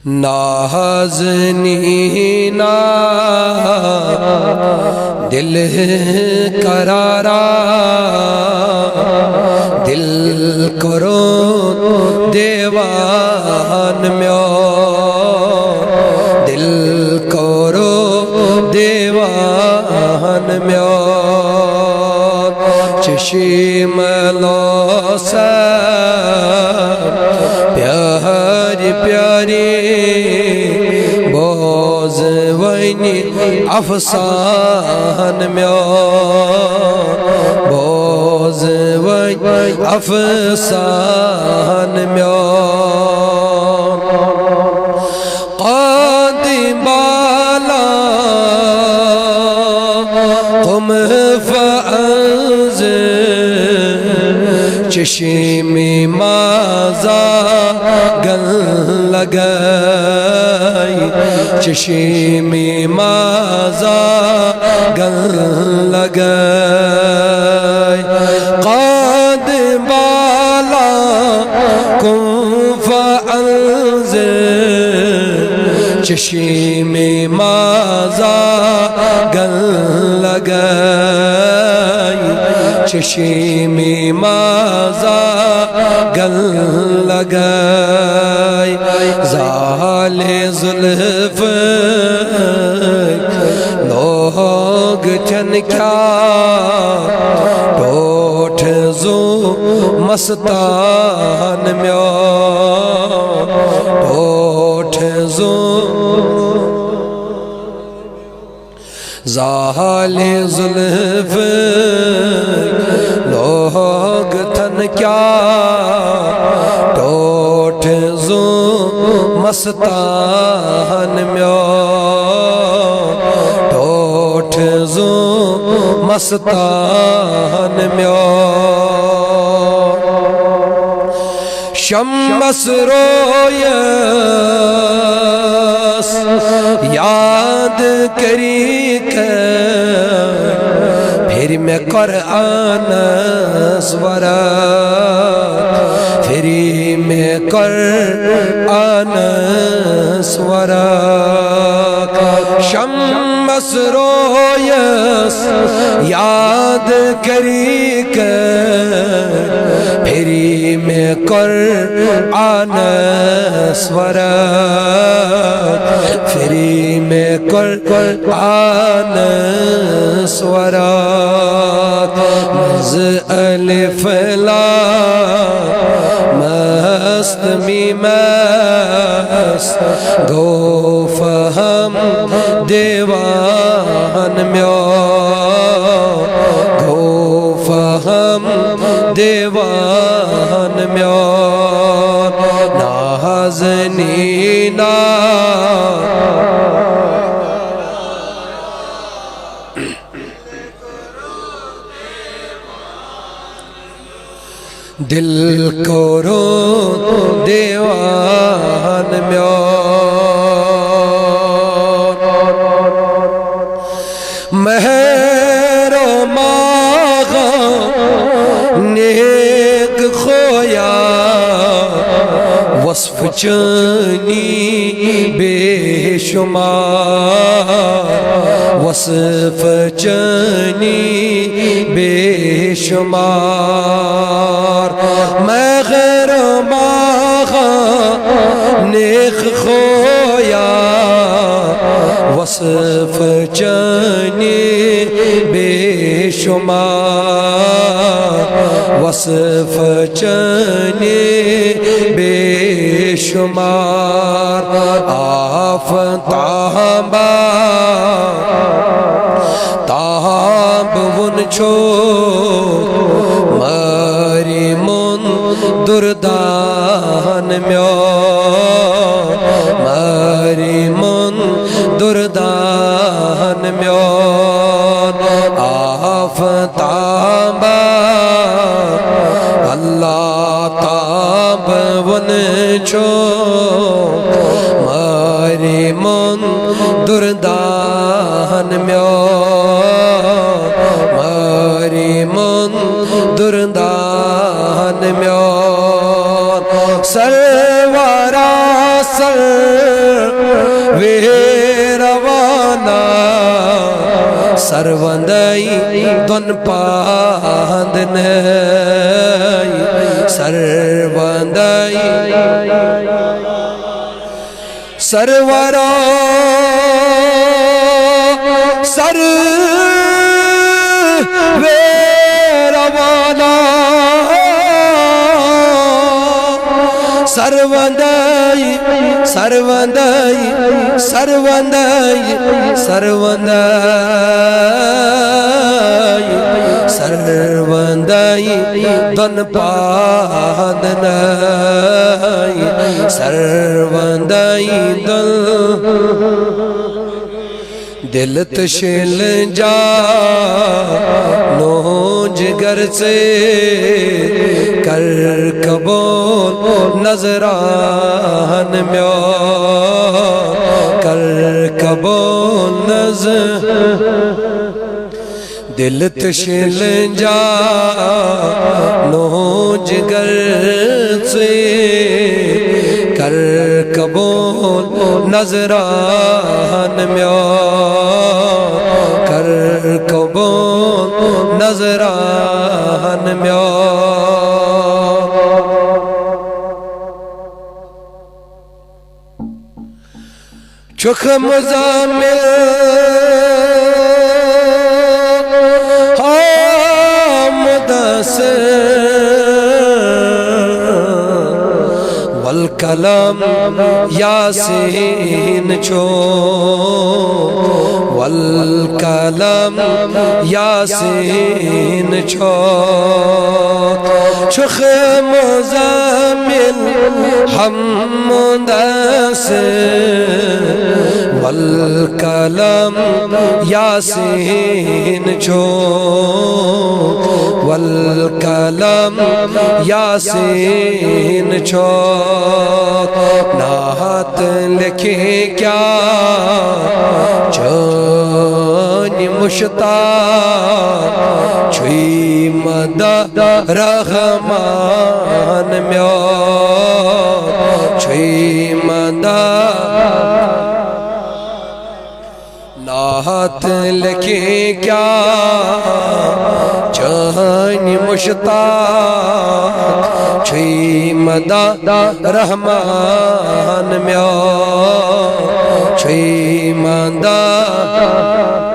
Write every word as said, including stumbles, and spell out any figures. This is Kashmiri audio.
نازنینا دل قرارا، دل کرو دیوان میو، دل کرو دیوان میو۔ چشم لوسا پیاری پیاری، بوز ونی افسان میو، بوز ونی افسان میو۔ قادم بالا قم فانظر، چشمی مازا گل لگائی، چشمی مازا گل لگائی۔ قادم بالا قم فانظر، چشمی مازا گل لگائی، چشمی مازا گل لگائی۔ زال زلف لوگ چن کیا، ٹوٹ زو مستان میو، ٹوٹ زو زال زلف لوگ تھن کیا، ٹوٹ زو مستان میو، ٹوٹ زو مستان میو۔ شمس رویس یاد کری کر، پھر میں قرآنس ورق، پھر میں قرآنس ورق۔ شمس رویس یاد کری کر، پھری میں قرآنس ورق، پھری میں قرآنس ورق۔ مز الف لام است میم است، گو فهم دیوان میو، گو فهم دیوان میو۔ نازنینا دل کرو دیوان میو۔ مہر و ماغ نیک خویا، وصف چنی بے شمار، وصف چنی بے شمار۔ مہر ماغ نیک خویا، وصف چنی بے شمار، وصف چنی بے شمار۔ آفتابا تاب ون چھو ماری من دردان میو، ماری من دردان میو۔ آفتابا اللہ تاب ون چھو ماری من دردان میو، ماری من دردان میو۔ سروارا سر وے روانہ، سر وندے دون پاند نے، سر وندے سرورا، سر وے روانہ، سر وندے، سر وندے، سر وندے، سر وندے، سر وندے دون پاند نے، سر وندے دون۔ دل تشل جا نو جگر سے، کر قبول نظران میو، کر قبول نظر۔ دل تشل جا نو جگر سے، کر قبول نظران میو، کر قبول نظران میو۔ چُھ مزمل ہاں مدثر، والقلم یاسین چُھ، والقلم یاسین چُھ، چُھ مزمل ہم مدثر، والقلم یاسین چُھ، والقلم یاسین چُھ۔ نعت لکھے کیا چٲنۍ مشتاق، چھُے مدد رحمان میون، چھُے مدد۔ نعت لکھے کیا چٲنۍ مشتاق، چھُے مدد رحمان میون، چھُے مدد۔